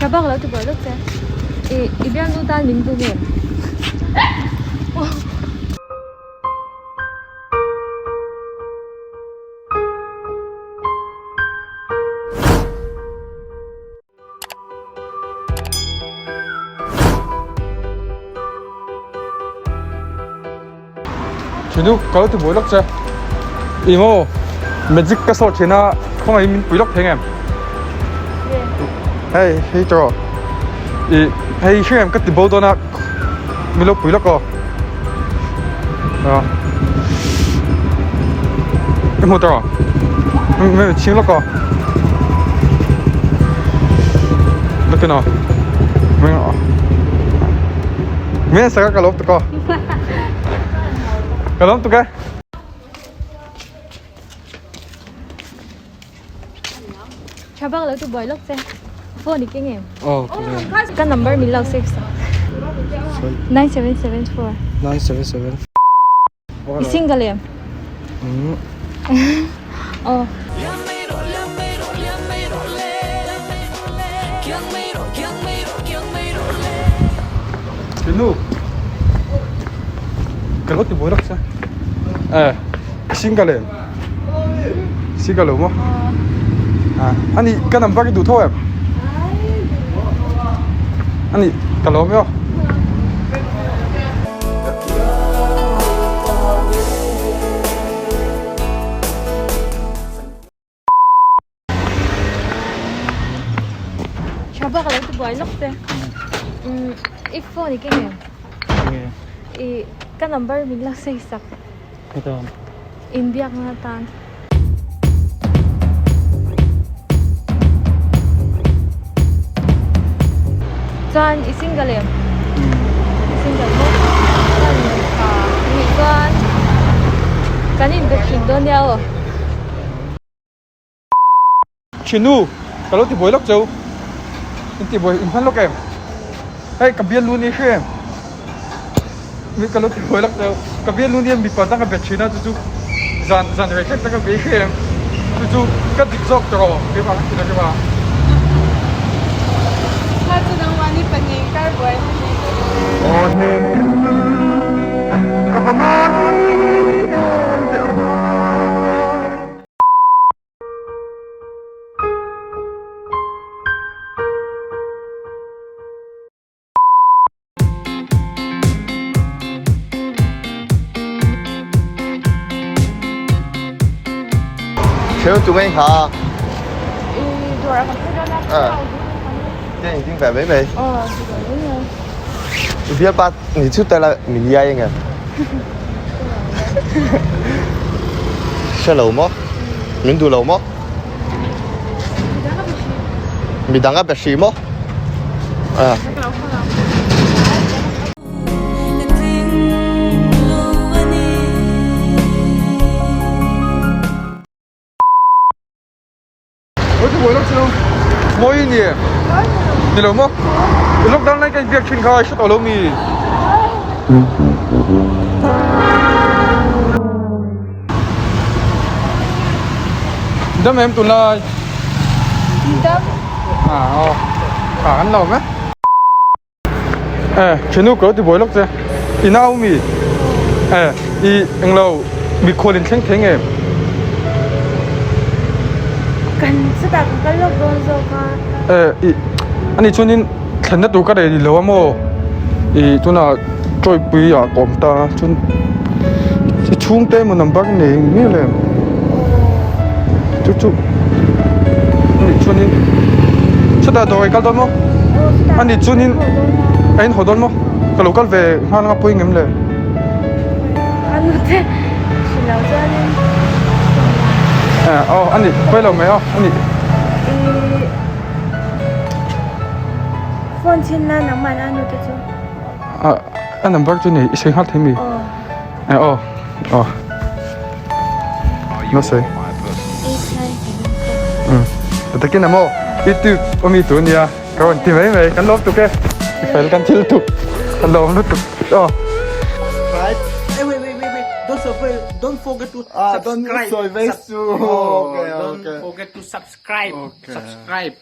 Tha bak lo ti buai lawk che. I i bialnu tan min bum em? Thinu ka lo ti buai lawk che. Ih maw magic ka sawh thin a khawngaih min pui lawk thei ngem? Hei hei tawh ih hei hring em ka ti bo dawn a min lo pui lawk aw. Aw i hmu tawh mi chhing lawk aw. Lawkin aw mi saka ka lawm tuk aw ka lawm tuk e. Tha bak lo chu buai lawk che phone i keng em? Aw keng em. Ka number min lo save sak 9774. 977. I single em? Umm. Aw. Tinu. Ka lo ti buai lawk che. Eh i single em? Single lo maw? Ah ani ka number i duh tho em? Ani ka lawm e aw. Tha bak alo ti buai lawk che. Umm i phone i keng em? Enge? I ka number min lo sawi sak. Heta. Inbiakna atan. Chuan i single em? I single maw? Chuan nih chuan kan inbe thin dawn nia aw. Thinu ka lo ti buai lawk cheu in ti buai in hman lawk em hei ka bialnu ni hre em mi ka lo ti buai lawk cheu ka bialnu nia mipa dang a bet thin a chu chu zan zan rei hlek tak a bei hre em chu chu ka dik zawk tawh aw keimah ka ti lawk ema. Thiếu chúng anh hả? Thế anh về mấy mày? Biết ba,你就带了你爷应该。Hre lo maw? Min duh lo maw? Midang a be hrih maw? Ah. Mawi ni ni lo maw lockdown lai kan biak thin kha hre tawh lo mi dam em tunlai dam à aw à an lo me Eh thenu ka lo ti buai lawk che i nau mi eh i englo mikhual in thleng thei nge kan chutah kan kal lawk dawn zawk a eh i ani chuanin thlenna tur ka rei lo a maw i tunah tawipui ah ka awm ta chuan i chhungte emaw number nei mial em chu chu ani chuanin chutah dawr i kal dawn maw ani chuanin a in haw dawn maw ka lo kal ve nghal anga pawi ngem le. Aw ani pawi lo mai aw ani. Phone chhin na nangmah na nu te chu. A number chu nei i sawi nghal thei mi? Aw. Aw aw. Na sawi. Um takin emaw i tu awmi tu ania ka rawn ti mai mai kan lawm tuk e i fel kan thil tuk ka lawm lutuk aw. Don't forget to subscribe. Don't Don't forget to subscribe. Subscribe.